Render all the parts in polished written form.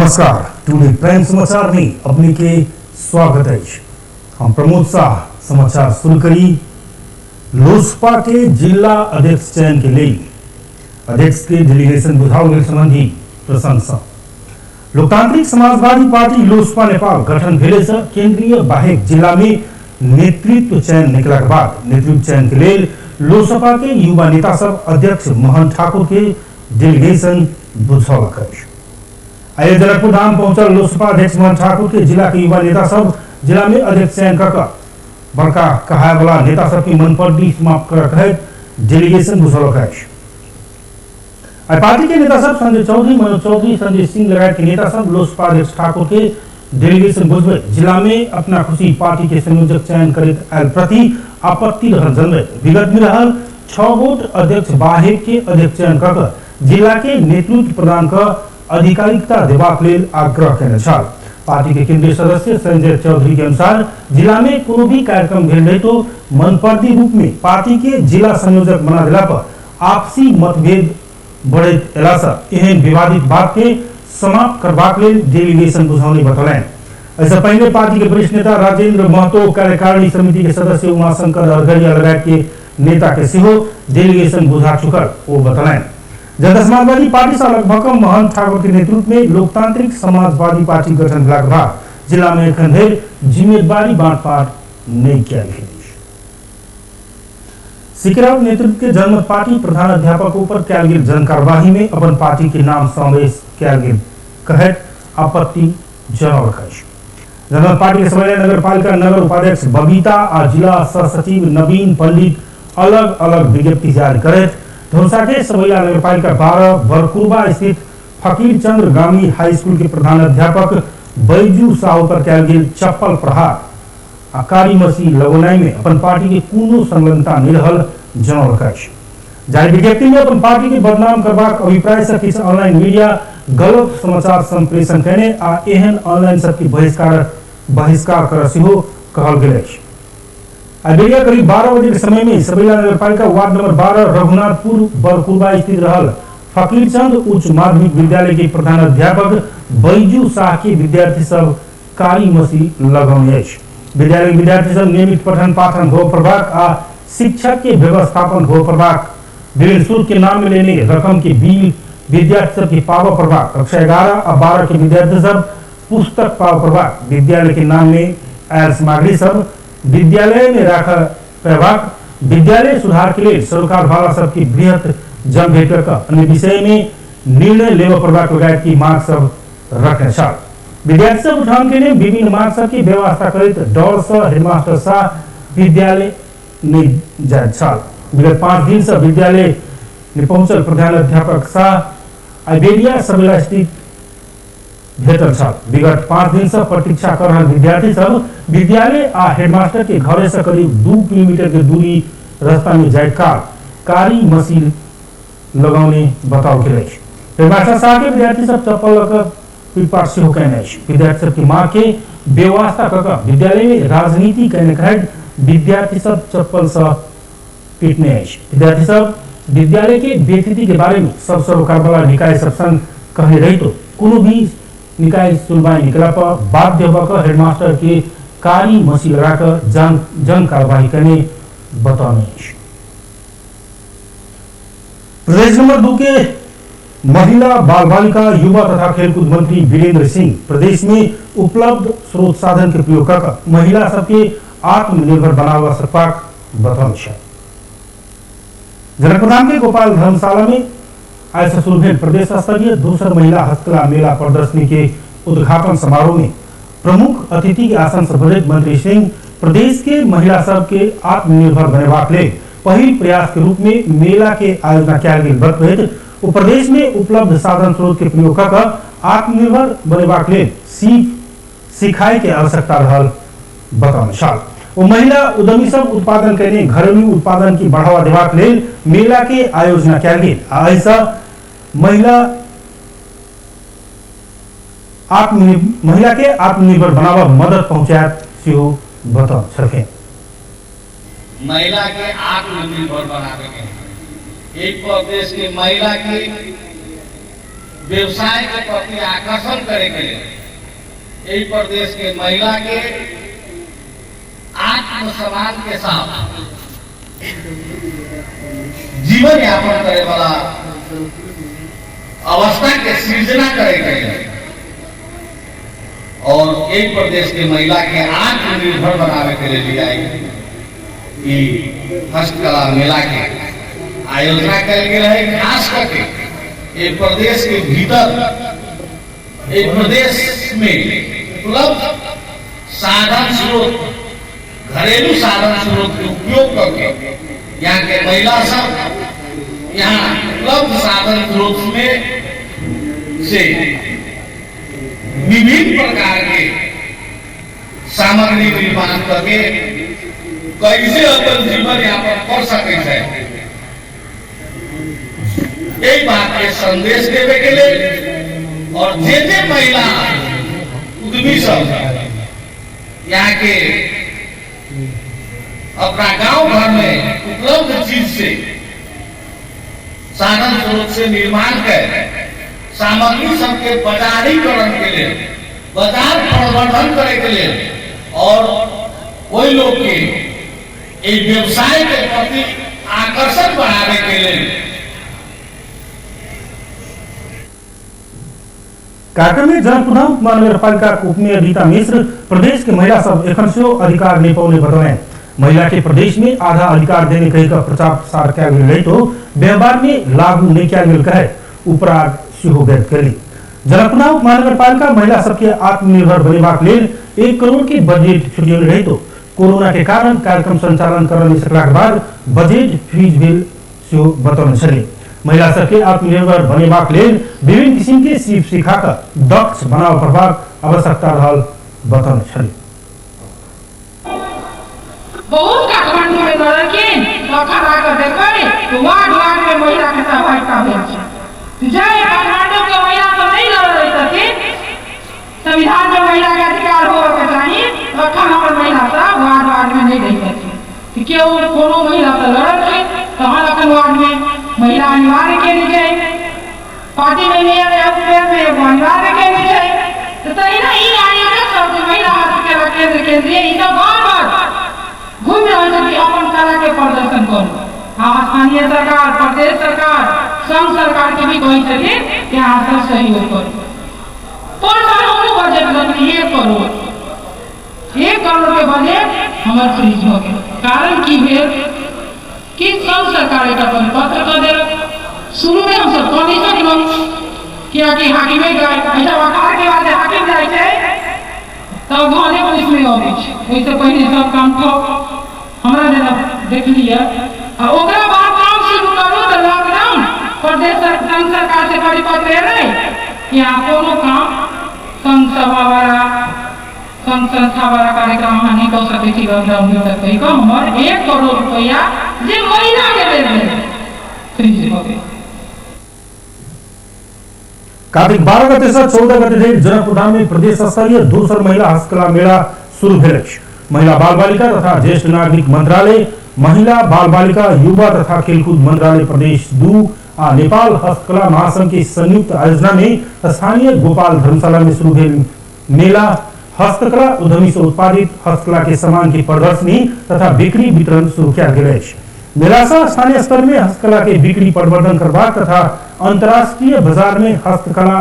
नमस्कार, today prime समाचार में अपने के स्वागत अछि। हम प्रमोद शाह समाचार शुरू करी। लोजपा के जिला अध्यक्ष चयन के लेल अध्यक्ष के डेलीगेशन बुझाओल गेल संबंधी प्रसंग सँ लोकतांत्रिक समाजवादी पार्टी लोजपा नेपाल गठन भेले से केंद्रीय बाहेक जिला में नेतृत्व चयन निकला के बाद नेतृत्व चयन के लेल लोजपा के युवा नेता सब अध्यक्ष मोहन ठाकुर के डेलीगेशन बुझौलक अछि। आइ जनकपुर धाम पहुंचल लोजपा अध्यक्ष मोहन ठाकुर के जिला के युवा नेता सब जिला में अध्यक्ष चयन कर बड़का कहाय वाला नेता सबके मनपर्दी समाप्त कर कहैत डेलीगेशन बुझौलक अछि। आइ पार्टी के नेता सब संजय चौधरी, मनोज चौधरी, संजय सिंह लगायत के नेता सब लोजपा अध्यक्ष ठाकुर के डेलीगेशन बुझबैत जिला में अपना खुशी पार्टी के संयोजक चयन करैत आयल प्रति आपत्ति रहल जनबैत विगत में रहल 6 गोट अध्यक्ष बाहेक के अध्यक्ष चयन कर जिला के नेतृत्व प्रदान कर आधिकारिकता देबाक लेल आग्रह केने छल। पार्टी के केंद्रीय सदस्य संजय चौधरी के अनुसार जिला में कोनो भी कार्यक्रम भेल रहितो मनपर्दी रूप में पार्टी के जिला संयोजक बना देला पर आपसी मतभेद बढ़ैत एला से एहन विवादित बात के समाप्त करबाक लेल डेलीगेशन बुझौनी बतौलनि। एहिसँ पहिने पार्टी के वरिष्ठ नेता राजेंद्र महतो, कार्यकारिणी समिति के सदस्य उमाशंकर अरगरिया लगायत के नेता के सेहो डेलीगेशन बुझा चुकल ओ बतौलनि। जनता समाजवादी पार्टी से अलग भऽ कऽ महंत ठाकुर के नेतृत्व में लोकतांत्रिक समाजवादी पार्टी गठन भेलाक बाद जिला में एखन धरि जिम्मेदारी बांटपाट नहि कयल गेल अछि। सिकराव नेतृत्व के जनमत पार्टी प्रधान अध्यापक ऊपर कयल गेल जन कार्यवाही में अपन पार्टी के नाम समावेश कयल गेल कहैत आपत्ति जनौलक अछि। जनमत पार्टी के सबैला नगर पालिका नगर उपाध्यक्ष बबीता आ जिला सह सचिव नवीन पंडित अलग अलग विज्ञप्ति जारी करैत धनुषा के सबैला नगर पालिका 12 बरकुरबा स्थित फकीर चंद्र गामी हाई स्कूल के प्रधान अध्यापक बैजू साहू पर कयल गेल चप्पल प्रहार आ कारी मसी लगौनाइ में अपन पार्टी के कोनो संलग्नता नहि रहल जनौलक अछि। जारी विज्ञप्ति में अपन पार्टी के बदनाम करबाक अभिप्राय से किछु ऑनलाइन मीडिया गलत समाचार संप्रेषण कयने आ एहन ऑनलाइन सबके बहिष्कार कर सेहो कहल गेल अछि। आइ बेरिया करीब 12 बजे के समय में सबैला नगरपालिका वार्ड नंबर 12 रघुनाथपुर बरकुरबा स्थित रहल फकीरचंद उच्च माध्यमिक विद्यालय के प्रधान अध्यापक बैजू शाह के विद्यार्थी सब कारी मसी लगौने अछि। विद्यालय के विद्यार्थी सब नियमित पठन पाठन हो पड़बाक आ शिक्षक के व्यवस्थापन हो पड़बाक, विभिन्न शुल्क के नाम में लेने रकम के बिल विद्यार्थी सब के पाबऽ पड़बाक, कक्षा 11 आ 12 के विद्यार्थी सब पुस्तक पाबऽ पड़बाक, विद्यालय के नाम में आयल सामग्री सब विद्यालय में राख पेबाक, विद्यालय सुधार के लेल सरोकार वाला सबके बृहत जम भेट कऽ अन्य विषय में निर्णय लेबऽ पड़बाक लगायत की मांग सब रखने छल। विद्यार्थी सब उठान के विभिन्न मांग सब की व्यवस्था करैत डर से हेडमास्टर शाह विद्यालय नहीं जाइत छल। विगत 5 दिन से विद्यालय में पहुंचल प्रधानाध्यापक शाह आइ बेरिया सबेला स्थित भेटल छल। विगत 5 दिन से प्रतीक्षा कर रहल विद्यार्थी सब विद्यालय आ हेडमास्टर के घरे से करीब 2 किलोमीटर के दूरी रास्ता में जाइत काल कारी मशीन लगौने बताओल गेल अछि। हेडमास्टर शाह के विद्यार्थी सब चप्पल लऽ कऽ पीटपाट सेहो कयने अछि। विद्यार्थी सबके माँ के बेवास्ता कऽ कऽ विद्यालय में राजनीति कयने कहैत विद्यार्थी सब चप्पल से पीटने अछि। विद्यार्थी सब विद्यालय के बेथिति के बारे में सब सरोकार वाला निकाय सब संग कहने रहितो कोनो भी निकाय सुनवाई निकला पर बाध्य भऽ कऽ हेडमास्टर के कारी मसी लगा कऽ जन कार्यवाही करने बतौने अछि। प्रदेश नंबर 2 के महिला बाल बालिका युवा तथा खेलकूद मंत्री वीरेंद्र सिंह प्रदेश में उपलब्ध स्रोत साधन के प्रयोग कर महिला सबके आत्मनिर्भर बनावा सकबाक बतौने छथि। जनकपुरधाम के गोपाल धर्मशाला में आइ से शुरू भेल प्रदेश स्तरीय दोसर महिला हस्तकला मेला प्रदर्शनी के उद्घाटन समारोह में प्रमुख अतिथि के आसन से बजैत मंत्री सिंह प्रदेश के महिला सब के आत्मनिर्भर बनेबाक लेल पहिल प्रयास के रूप में मेला के आयोजना कयल गेल बतबैत ओ प्रदेश में उपलब्ध साधन स्रोत के प्रयोग कऽ आत्मनिर्भर बनेबाक लेल सिखाई के आवश्यकता रहल बतौने छल। ओ महिला उद्यमी सब उत्पादन कयने घरेलू उत्पादन के बढ़ावा देबाक लेल मेला के आयोजना कयल गेल आ एहिसँ महिला के आत्मनिर्भर बनाबऽ मदद पहुंचायत सेहो बतौने छलखिन। महिला के आत्मनिर्भर बनावे के है। एक प्रदेश के महिला के व्यवसाय के प्रति आकर्षण करे के लिए, एहि प्रदेश के महिला के आत्मसम्मान के साथ जीवन यापन करे वाला अवस्था के सृजना करे के लिए और एहि प्रदेश के महिला के आत्मनिर्भर बनावे के लिए आई ई हस्तकला मेला के आयोजना कयल गेल है। खास करके एहि प्रदेश के भीतर, एहि प्रदेश में उपलब्ध साधन स्रोत, घरेलू साधन स्रोत के उपयोग करके यहाँ के महिला सब यहाँ उपलब्ध साधन स्रोत में से विभिन्न प्रकार के सामग्री निर्माण करके कैसे अपन जीवन यापन कर सकै छै, यही बात के संदेश देवे के लिए और जे जे महिला उद्यमी सब यहाँ के अपना गांव घर में उपलब्ध चीज से, साधन स्रोत से निर्माण कर सामग्री सबके बाजारीकरण के लिए, बाजार प्रवर्धन करे के लिए और वही लोग के एक व्यवसाय के प्रति आकर्षण बढ़ाने के लिए। कार्यक्रम में जनकपुरधाम महानगरपालिका के उपमेयर रीता मिश्र प्रदेश के महिला सब एखन सेहो अधिकार नहीं पौने बतौने। महिला के प्रदेश में आधा अधिकार देने कही का प्रचार प्रसार कयल गेल रहितो व्यवहार में लागू नहीं कयल गेल कहे उपराग सेहो व्यक्त कयली। जनकपुरधाम महानगरपालिका महिला सबके आत्मनिर्भर बनेबाक लेल 1 करोड़ के बजट छुटियौने रहितो कोरोना के कारण कार्यक्रम संचालन कर नहीं सकलाक बाद बजट फ्रीज भेल सेहो बतौने छली। महिला सबके आत्मनिर्भर बनेबाक लेल विभिन्न किसिम के सीप सिखा कऽ दक्ष बनाबऽ पड़बाक आवश्यकता रहल बतौने छली। बहुत काठमांडू में लड़लखिन तखन आके देखबै तऽ वार्ड वार्ड में महिला के सहभागिता भेल छै। जय काठमांडू के महिला सब नहीं लड़ल रहितथिन, संविधान में महिला के अधिकार होबऽ के चाही, तखन हमर महिला सब वार्ड वार्ड में नहीं रहितथिन। तऽ केओ कोनो महिला तऽ लड़लखिन तहन अखन वार्ड में महिला अनिवार्य केने छै, पार्टी में मेयर या उपमेयर में एगो अनिवार्य केने छै। तऽ तहिना ई आयोजक सब जे महिला हस्तकला केंद्र केंद्रीय ई सब बार बार घूमि रहल छै कि अपन कला के प्रदर्शन करू। आ स्थानीय सरकार, प्रदेश सरकार, संघ सरकार के भी कहै छथिन कि अहाँ सब सहयोग करू। पर साल हमहूँ बजट रखली 1 करोड़, 1 करोड़ के बजट हमर फ्रीज भऽ गेल। कारण की भेल कि संघ सरकार एकटा परिपत्र कऽ देलक। शुरू में हमसब कऽ नहि सकलहुँ कियाकि हाकिमे जाय, एहिठाम अखाड़ के बाद हाकिम जाइ छै तब घरे पुलिस में अबै छै, ओहिसँ पहिने सब काम ठप। हमरा जेना देखलियै आ ओकरा बाद काम शुरू करू तऽ लॉकडाउन, प्रदेश संघ सरकार से परिपत्र एलै कि अहाँ कोनो काम संघ सभा वाला, संघ संस्था वाला कार्यक्रम अहाँ नहि कऽ सकै छी लॉकडाउन भीतर कहि कऽ हमर 1 करोड़ रुपैआ जे महिला के लेल रहै फ्रीज भऽ गेल। कार्तिक 12 गते से 14 गते धरि जनकपुरधाम में प्रदेश स्तरीय दोसर महिला हस्तकला मेला शुरू भेल अछि। महिला बाल बालिका तथा ज्येष्ठ नागरिक मंत्रालय, महिला बाल बालिका युवा तथा खेलकूद मंत्रालय प्रदेश 2 आ नेपाल हस्तकला महासंघ के संयुक्त आयोजना में स्थानीय गोपाल धर्मशाला में शुरू भेल मेला हस्तकला उद्यमी से उत्पादित हस्तकला के सामान की प्रदर्शनी तथा बिक्री वितरण शुरू कयल गेल अछि। मेला से स्थानीय स्तर में हस्तकला के बिक्री प्रवर्धन करबाक तथा अंतर्राष्ट्रीय बाजार में हस्तकला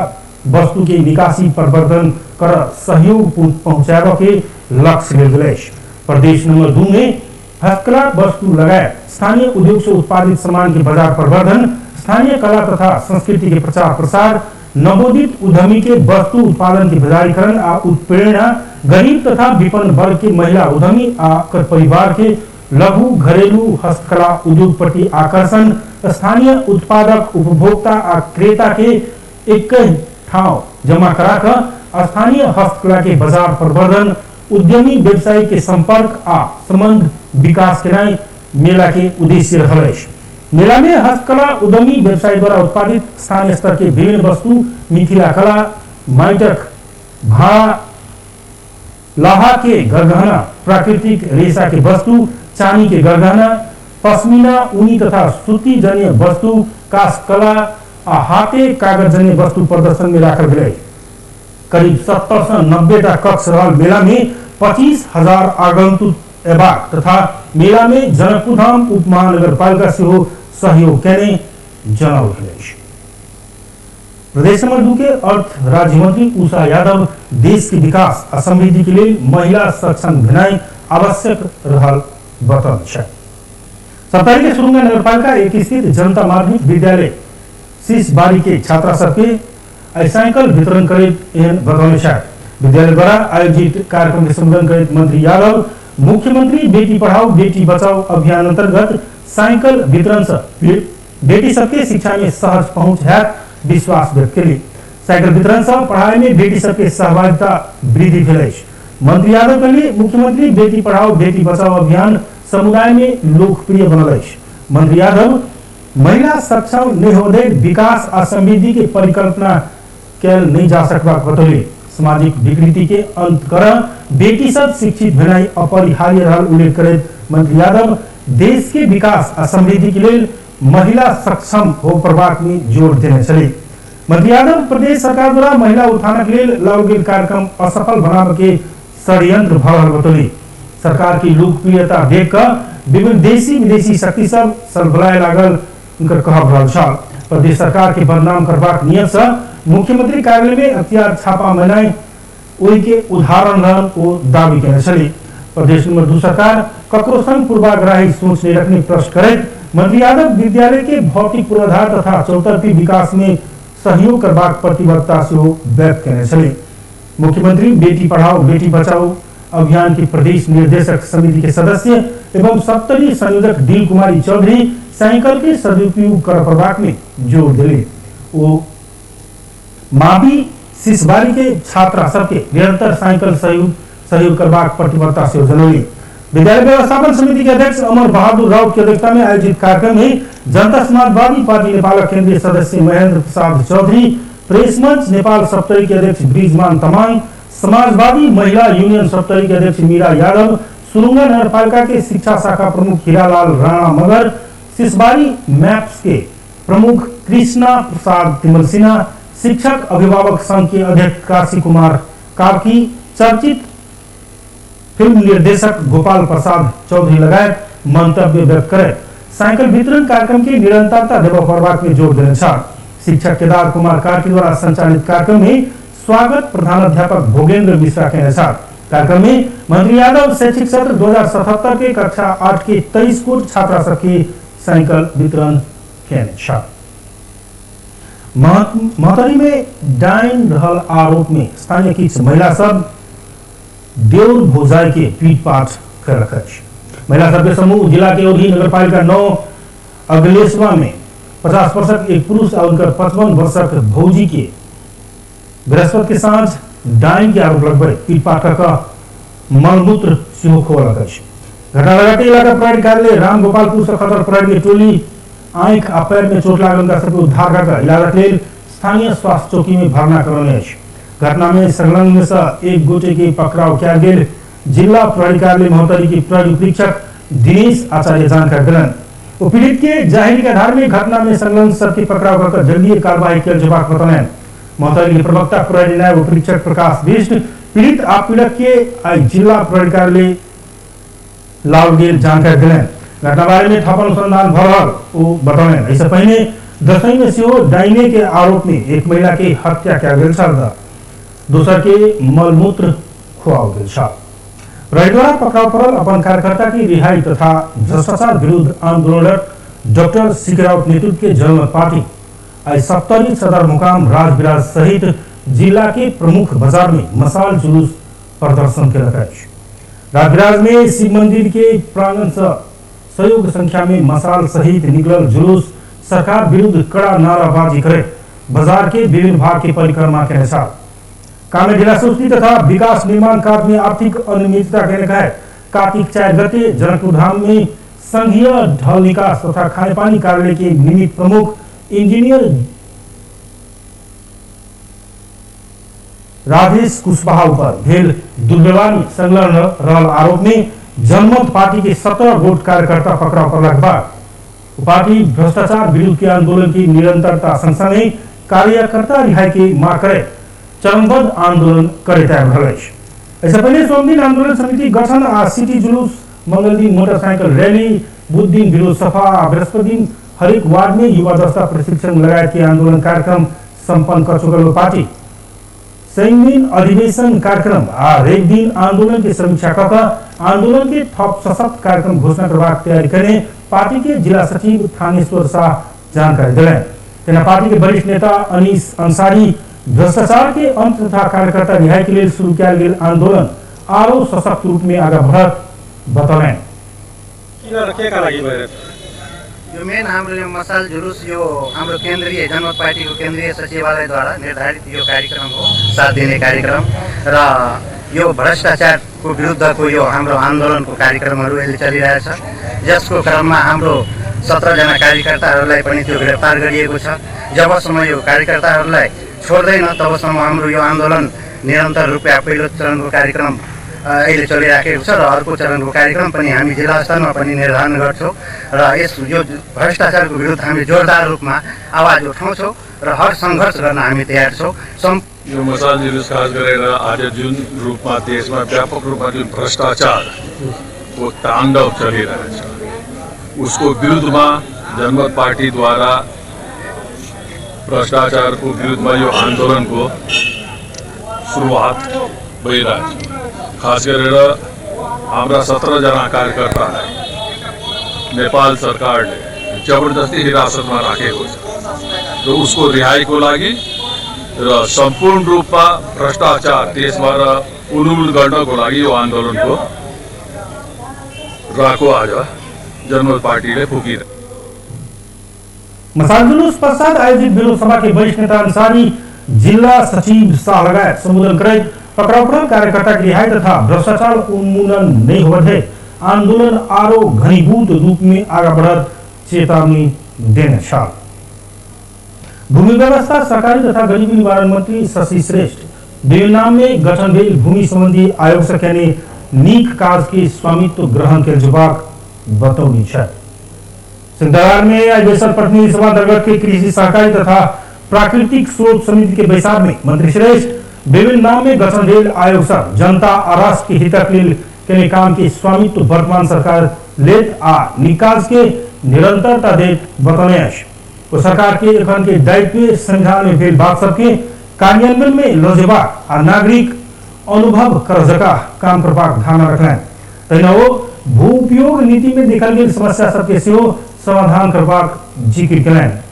वस्तु के निकासी प्रवर्धन कर सहयोग पहुंचाबऽ के लक्ष्य लेल गेल अछि। प्रदेश नंबर 2 में हस्तकला वस्तु लगायत स्थानीय उद्योग से उत्पादित सामान के बाजार प्रवर्धन, स्थानीय कला तथा संस्कृति के प्रचार प्रसार, नवोदित उद्यमी के वस्तु उत्पादन के बाजारीकरण आ उत्प्रेरणा, गरीब तथा विपन्न वर्ग के महिला उद्यमी आ ओकर परिवार के लघु घरेलू हस्तकला उद्योग प्रति आकर्षण, स्थानीय उत्पादक उपभोक्ता आ क्रेता के एक ठाव जमा करा कऽ स्थानीय हस्तकला के बाजार प्रवर्धन, उद्यमी व्यवसायी के संपर्क आ संबंध विकास केनाइ मेला के उद्देश्य रहल अछि। मेला में हस्तकला उद्यमी व्यवसायी द्वारा उत्पादित स्थानीय स्तर के विभिन्न वस्तु, मिथिला कला, माटिक भाड़ा, लाहा के गरगहना, प्राकृतिक रेशा के वस्तु, चानी के गरगहना, पश्मीना, ऊनी तथा सूती जन्य वस्तु, काष्ठकला आ हाथे कागजजन्य वस्तु प्रदर्शन में राखल गेल। करीब 70 से 90 टा कक्ष रहल मेला में 25,000 आगंतुक एबाक तथा मेला में जनकपुरधाम उप महानगरपालिका सेहो सहयोग केने जनाओल गेल अछि। प्रदेश नंबर 2 के अर्थ राज्य मंत्री उषा यादव देश के विकास आ समृद्धि के लेल महिला सक्षम भेनाइ आवश्यक रहल बतौने छथि। सप्तरी के सुरुंगा नगरपालिका 1 स्थित जनता माध्यमिक विद्यालय शीशबारी के छात्रा सबके आइ साइकिल वितरण करैत एहन बतौने छथि। विद्यालय द्वारा आयोजित कार्यक्रम के संबोधन करैत मंत्री यादव मुख्यमंत्री बेटी पढ़ाओ बेटी बचाओ अभियान अंतर्गत साइकिल वितरण से बेटी सबके शिक्षा में सहज पहुंच हैत विश्वास व्यक्त केली। साइकिल वितरण से पढ़ाई में बेटी सबके सहभागिता वृद्धि भेल अछि। मंत्री यादव कहली मुख्यमंत्री बेटी पढ़ाओ बेटी बचाओ अभियान समुदाय में लोकप्रिय बनल अछि। मंत्री यादव महिला सक्षम नहि होदै विकास आ समृद्धि के परिकल्पना कैल नहीं जा सकबाक बतौली। सामाजिक विकृति के अंत कर बेटी सब शिक्षित भेनाइ अपरिहार्य रहल उल्लेख करैत मंत्री यादव देश के विकास आ समृद्धि के लेल महिला सक्षम हो पड़बाक में जोर देने छली। मंत्री यादव प्रदेश सरकार द्वारा महिला उत्थानक लेल लाओल गेल कार्यक्रम असफल बनाबऽ के षड्यंत्र भऽ रहल बतौली। सरकार की लोकप्रियता देख कऽ विभिन्न देशी विदेशी शक्ति सब सलबलाय लागल उनकर कहब रहल छल। प्रदेश सरकार के बदनाम करबाक नियत से मुख्यमंत्री कार्यालय में अख्तियार छापा मनाई ओहि के उदाहरण रहल ओ दावी केने छली। प्रदेश नंबर 2 सरकार ककरो संग पूर्वाग्रही सोच नहीं रखने प्रश्न करैत मंत्री यादव विद्यालय के भौतिक पूर्वाधार तथा चौतरफी विकास में सहयोग करबाक प्रतिबद्धता सेहो व्यक्त केने छली। मुख्यमंत्री बेटी पढ़ाओ बेटी बचाओ अभियान के प्रदेश निर्देशक समिति के सदस्य एवं सप्तरी संयोजक दिल कुमारी चौधरी साइकिल के सदुपयोग कर पड़बाक में जोर दिले। ओ माबी शिशबारी के छात्रा सबके निरंतर साइकिल सहयोग करबाक प्रतिबद्धता सेहो जनौली। विद्यालय व्यवस्थापन समिति के अध्यक्ष अमर बहादुर राउत की अध्यक्षता में आयोजित कार्यक्रम में जनता समाजवादी पार्टी नेपाल केंद्रीय सदस्य महेंद्र प्रसाद चौधरी, प्रेस मंच नेपाल सप्तरी के अध्यक्ष ब्रिजमान तमांग, समाजवादी महिला यूनियन सप्तरी के अध्यक्ष मीरा यादव, सुरुंगा नगरपालिका के शिक्षा शाखा प्रमुख हीरालाल राणा मगर, सिसबारी मैप्स के प्रमुख कृष्णा प्रसाद तिमल सिन्हा, शिक्षक अभिभावक संघ के अध्यक्ष काशी कुमार कार्की, चर्चित फिल्म निर्देशक गोपाल प्रसाद चौधरी लगायत मंतव्य व्यक्त करे साइकिल वितरण कार्यक्रम की निरंतरता देबऽ पड़बाक में जोर देने छल। शिक्षक केदार कुमार कार्की द्वारा संचालित कार्यक्रम में स्वागत प्रधानाध्यापक भोगेंद्र मिश्रा केने छल। कार्यक्रम में मंत्री यादव शैक्षिक सत्र 2077 के कक्षा 8 के 23 कोट छात्रा सबके साइकिल वितरण केने छल। महोत्तरी में डाइन रहल आरोप में स्थानीय किछु महिला सब देउर भौजाई के पीटपाट कयलक अछि। महिला सबके समूह जिला के औरही नगरपालिका 9 अगलेसवा में 50 वर्षक एक पुरुष और उनकर 55 वर्षक भौजी के बृहस्पति के साँझ डाइन के आरोप लगबै पीटपाट कऽ मलमूत्र सेहो खोलक अछि। घटना लगाते इलाका प्रहरी कार्यालय रामगोपालपुर से खतर प्रहरी के टोली आँखि आ पैर में चोट लागल हुनका सबके उद्धार कऽ कऽ इलाजक लेल स्थानीय स्वास्थ्य चौकी में भर्ना करौने अछि। घटना में संलग्न से एक गोटे के पकड़ाव कयल गेल जिला प्रहरी कार्यालय महोत्तरी के प्रहरी उपरीक्षक दिनेश आचार्य जानकारी देलनि। ओ पीड़ित के जाहिर के आधार में घटना में संलग्न सबके पकड़ाव कऽ कऽ जल्दी कार्रवाई कयल जेबाक बतौलनि। महोत्तरी के प्रवक्ता प्रहरी नायब उपरीक्षक प्रकाश बिष्ट पीड़ित आ पीड़क के आइ जिला प्रहरी कार्यालय लाओल गेल जानकारी देलनि। घटना बारे में थप अनुसंधान भऽ रहल ओ बतौलनि। एहिसँ पहिने दसैँ में सेहो डाइने के आरोप में एक महिला के हत्या कयल गेल छल, दोसर के मलमूत्र खुआओल गेल छल। प्रहरी द्वारा पकड़ाव पड़ल अपन कार्यकर्ता की रिहाई तथा भ्रष्टाचार विरुद्ध आंदोलनरत डॉक्टर सीके राउत नेतृत्व के जनमत पार्टी आई सप्तरी सदरमुकाम राजविराज सहित जिला के प्रमुख बाजार में मसाल जुलूस प्रदर्शन केलक अछि। राजविराज में शिव मंदिर के प्रांगण से सहयोग संख्या में मसाल सहित निकलल जुलूस सरकार विरुद्ध कड़ा नाराबाजी करे बाजार के विभिन्न भाग के परिक्रमा केने छल। कामे जिला सुस्ती तथा विकास निर्माण कार्य में आर्थिक अनियमितता केने कहे कार्तिक 4 गते जनकपुर धाम में संघीय ढल निकास तथा खानेपानी कार्यालय के निमित्त प्रमुख इंजीनियर राधेश कुशवाहा पर भेल दुर्व्यवहार में संलग्न रहल आरोप में जनमत पार्टी के 17 गोट कार्यकर्ता पकड़ाव पड़लाक बाद पार्टी भ्रष्टाचार विरुद्ध के आंदोलन की निरंतरता संग कार्यकर्ता रिहाई के मांग करे चरणबद्ध आंदोलन करैत आबि रहल अछि। एहिसँ पहिले सोमदिन आंदोलन समिति गठन आ सिटी जुलूस, मंगल दिन मोटरसाइकिल रैली, बुध दिन विरोध सभा आ बृहस्पति दिन हरेक वार्ड में युवा दस्ता प्रशिक्षण लगायत के आंदोलन कार्यक्रम संपन्न कर चुकल पार्टी शनि दिन अधिवेशन कार्यक्रम आ रवि दिन आंदोलन के समीक्षा कऽ कऽ आंदोलन के थप सशक्त कार्यक्रम घोषणा करबाक तैयारी करने पार्टी के जिला सचिव थानेश्वर शाह जानकारी देलनि। तेना पार्टी के वरिष्ठ नेता अनीस अंसारी भ्रष्टाचार के अंत तथा कार्यकर्ता रिहाई के लेल शुरू कयल गेल आंदोलन आरो सशक्त रूप में आगा बढ़त बतौलनि। यो मेन हाम्रो यो मसाल जुलुस यो हाम्रो केन्द्रीय जनमत पार्टीको केन्द्रीय सचिवालयद्वारा निर्धारित यो कार्यक्रम हो, 7 दिने कार्यक्रम र यो भ्रष्टाचारको विरुद्धको यो हाम्रो आन्दोलनको कार्यक्रमहरू अहिले चलिरहेछ। जसको क्रममा हाम्रो 17 जना कार्यकर्ताहरूलाई पनि त्यो गिरफ्तार गरिएको छ। जबसम्म यो कार्यकर्ताहरूलाई छोड्दैन तबसम्म हाम्रो यो आन्दोलन निरन्तर रूपमा पहिलो चरणको कार्यक्रम अहिले चलिराखेको छ र अर्को चरणको कार्यक्रम पनि हामी जिल्ला स्तरमा पनि निर्धारण गर्छौँ र यस यो भ्रष्टाचारको विरुद्ध हामी जोरदार रूपमा आवाज उठाउँछौँ र हर सङ्घर्ष गर्न हामी तयार छौँ। यो मसाल जुलुस खास गरेर आज जुन रूपमा देशमा व्यापक रूपमा जुन भ्रष्टाचारको ताण्डव चलिरहेछ उसको विरुद्धमा जनमत पार्टीद्वारा भ्रष्टाचारको विरुद्धमा यो आन्दोलनको सुरुवात भइरहेछ। खास गरेर हाम्रा 17 जना कार्यकर्तालाई नेपाल सरकारले जबरजस्ती हिरासतमा राखेको छ र उसको रिहाईको लागि र सम्पूर्ण रूपमा भ्रष्टाचार देशबाट उन्मूलन गर्नको लागि यो आन्दोलनको राको आज जनमत पार्टीले फुकिरहेको। मसाल जुलूस पश्चात आयोजित विरोध सभा के वरिष्ठ नेता अंसारी जिल्ला सचिव शाह लगायत संबोधन करैत पकड़ाउ पड़ल कार्यकर्ता के रिहाई तथा भ्रष्टाचार उन्मूलन नहीं होते आंदोलन आरो घनीभूत रूप में आगा बढ़त चेतावनी देने छल। भूमि व्यवस्था सरकारी तथा गरीबी निवारण मंत्री शशि श्रेष्ठ देवनाम में गठन भेल भूमि संबंधी आयोग से कहने नीक काज के स्वामित्व ग्रहण के जवाब बतौनी छथि। सिंहदरबार में आज बैसल प्रतिनिधि सभा अंतर्गत के कृषि सहकारी तथा प्राकृतिक स्रोत समिति के बैसार में मंत्री श्रेष्ठ विभिन्न नाम में गठन भेल आयोग सब जनता आ राष्ट्र के हितक लेल केने काम के स्वामित्व वर्तमान सरकार लेत आ निकास के निरंतरता देत बतौने अछि। ओ सरकार के एखन के दायित्व संविधान में भेल बात सबके कार्यान्वयन में लऽ जेबाक आ नागरिक अनुभव कर जका काम करबाक धारणा रखलनि। तहिना ओ भू उपयोग नीति में देखल गेल समस्या सबके सेहो समाधान करबाक जिक्र केलनि।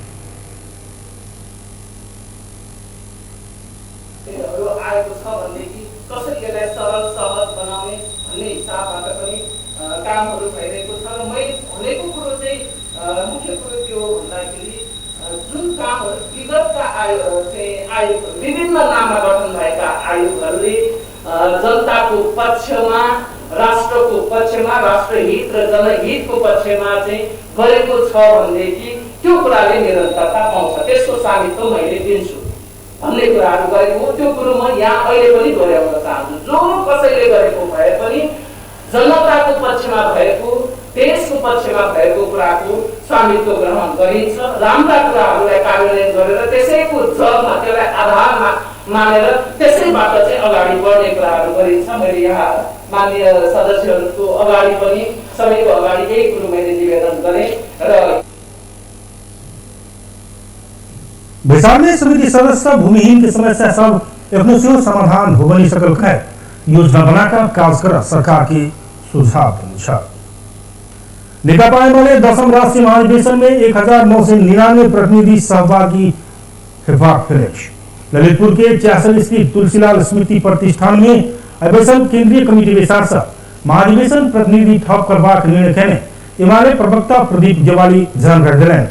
विभिन्न नाममा गठन भएका आयोगहरूले जनताको पक्षमा, राष्ट्रको पक्षमा, राष्ट्रहित र जनहितको पक्षमा चाहिँ गरेको छ भनेदेखि त्यो कुराले निरन्तरता पाउँछ, त्यसको स्वामित्व मैले दिन्छु भन्ने कुराहरू गरेको हो। त्यो कुरो म यहाँ अहिले पनि दोहोऱ्याउन चाहन्छु। जो कसैले गरेको भए पनि जनताको पक्षमा भएको, देशको पक्षमा भएको कुराको स्वामित्व ग्रहण गरिन्छ। राम्रा कुराहरूलाई कार्यान्वयन गरेर त्यसैको जगमा, त्यसलाई आधारमा मानेर त्यसैबाट चाहिँ अगाडि बढ्ने कुराहरू गरिन्छ। मैले यहाँ माननीय सदस्यहरूको अगाडि पनि, सबैको अगाडि यही कुरो मैले निवेदन गरेँ। र बैसार में समिति सदस्य भूमिहीन की समस्या सब एखनो सेहो समाधान हो बनि सकल है योजना बनाकर काज कर सरकार के सुझाव देने छल। नेकपा एमाले 10वां राष्ट्रीय महाधिवेशन में 1999 प्रतिनिधि सहभागी हेबाक भेल अछि। ललितपुर के 66 स्थित तुलसीलाल स्मृति प्रतिष्ठान में अधिवेशन केंद्रीय कमिटी बैसार से महाधिवेशन प्रतिनिधि थप करबाक निर्णय केने एमाले प्रवक्ता प्रदीप ज्ञवाली जानकारी देलनि।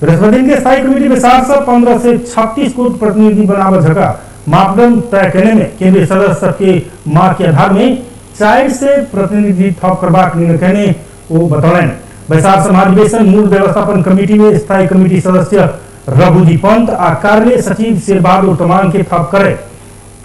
बृहस्पति के स्थायी कमिटी बैसार से 15 से 36 गोट प्रतिनिधि बनाबऽ जका मापदंड तय करने में केंद्रीय सदस्य के मांग के आधार में 4 से प्रतिनिधि थप करबाक निर्णय केने वो बतौलनि। बैसार से महाधिवेशन मूल व्यवस्थापन कमिटी में स्थायी कमिटी सदस्य रघुजी पंत आ कार्य सचिव शेरबहादुर तमांग के थप करे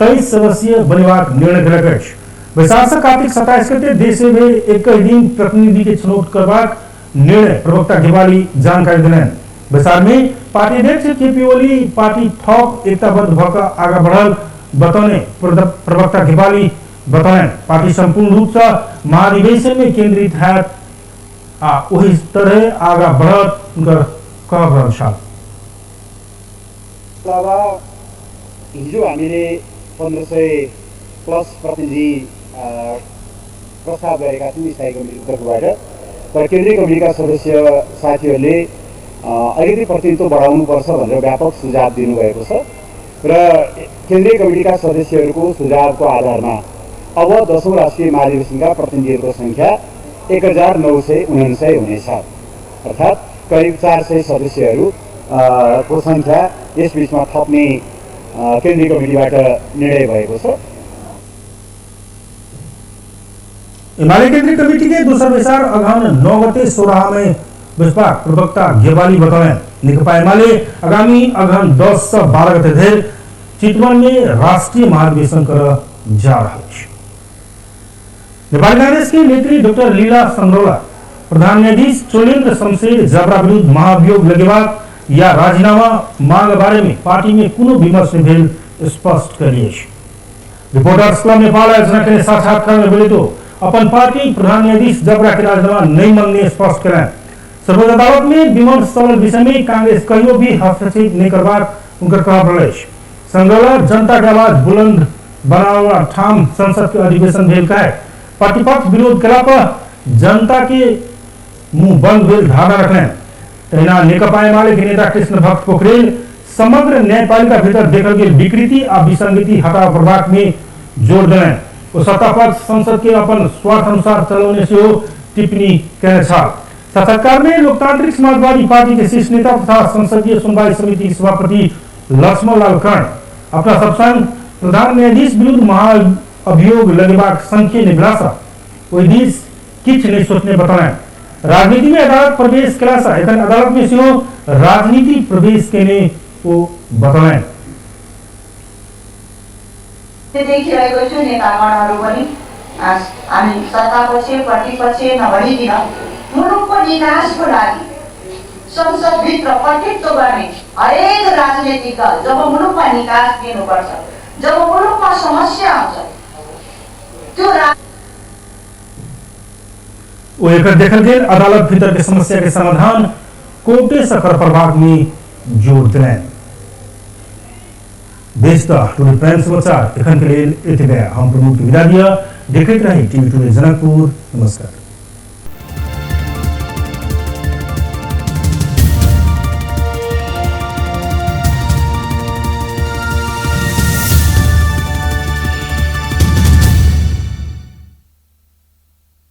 23 सदस्यीय बनेबाक निर्णय केलक अछि। बैसार से कार्तिक 27 गते देश में 21 दिन प्रतिनिधि के छनौट करबाक निर्णय प्रवक्ता घेवाली जानकारी देलनि। बैसार में पार्टी अध्यक्ष केपी ओली पार्टी थप एकताबद्ध भऽ कऽ आगा बढ़ल बतौने प्रवक्ता घेवाली बतौलनि। पार्टी संपूर्ण रूप से महाधिवेशन में केंद्रित है आ ओहि तरह आगा बढ़त हुनकर कहब रहल छल। अलावा हिजो हामीले 1500 प्लस प्रतिनिधि प्रस्ताव गरेका थियौँ स्थायी कमिटीको तर्फबाट, तर केन्द्रीय कमिटीका सदस्य साथीहरूले अलिकति प्रतिनिधित्व बढाउनुपर्छ भनेर व्यापक सुझाव दिनुभएको छ र केन्द्रीय कमिटीका सदस्यहरूको सुझावको आधारमा अब 10औं राष्ट्रिय महाधिवेशनका प्रतिनिधिहरूको सङ्ख्या 1959 हुनेछ, अर्थात् करिब 400 सदस्यहरू को सङ्ख्या यस बिचमा थप्ने केन्द्रीय कमिटीबाट निर्णय भएको छ। एमाले केंद्रीय कमिटी के दोसर बैसार अगहन 9 गते सोराहा में बैसबाक प्रवक्ता घेवाली बतौलनि। नेकपा एमाले आगामी अगहन 10 से 12 गते धरि चितवन में राष्ट्रीय महाधिवेशन कर जा रहा है। नेपाली कांग्रेस की नेत्री डॉक्टर लीला संग्रौला प्रधान न्यायाधीश चोलेन्द्र शमशेर जबरा विरुद्ध महाभियोग लगेबाक या राजीनामा मांग बारे में पार्टी में कोनो विमर्श नहीं भेल स्पष्ट कयली अछि। रिपोर्टर्स क्लब नेपाल आयोजना के साक्षात्कार में बोले तो अपन पार्टी प्रधान न्यायाधीश जबरा के राजीनामा नहीं मांगने स्पष्ट करें। सर्वोच्च अदालत में विमर्श चलल विषय में कांग्रेस कहियो भी हस्तक्षेप नहीं करबाक उनकर कहब रहल अछि। संग्रौला जनता के आवाज बुलंद बनावला ठाम संसद के अधिवेशन भेल कहे प्रतिपक्ष विरोध कला पर जनता के मुंह बंद भेल धारणा रखने। तहिना नेकपा एमाले के नेता कृष्ण भक्त पोखरेल समग्र न्यायपालिका भीतर देखल गेल विकृति आ विसंगति हटाव पड़बाक में जोर देलनि। ओ सत्तापक्ष संसद के अपन स्वार्थ अनुसार चलौने सेहो टिप्पणी कयने छल। साक्षात्कार में लोकतांत्रिक समाजवादी पार्टी के शीर्ष नेता तथा संसदीय सुनवाई समिति के सभापति लक्ष्मण लाल कर्ण अपना सब संग प्रधान न्यायाधीश विरुद्ध महाअभियोग लगेबाक संख्य निभलासँ ओहि दिस किछु नहि सोचने बतौलनि। राजनीति में अदालत प्रवेश कयलासँ एखन अदालत में सेहो राजनीति प्रवेश केने ओ बतौलनि। देखिरहेको छु नेतागणहरू पनि हामी सत्तापक्ष प्रतिपक्ष नभनिकन मुलुकको विकासको लागि संसदभित्र प्रतिनिधित्व गर्ने हरेक राजनीतिक दल जब मुलुकमा निकास दिनुपर्छ, जब मुलुकमा समस्या आउँछ त्यो ओ एकर देखल गेल अदालत भीतर के समस्या के समाधान कोर्टे से कर पड़बाक में जोर देलनि। बेस टुडे प्राइम समाचार एखन के लेल एतबे। हम प्रमोद के विदा दिया। देखैत रही टीवी टुडे जनकपुर। नमस्कार।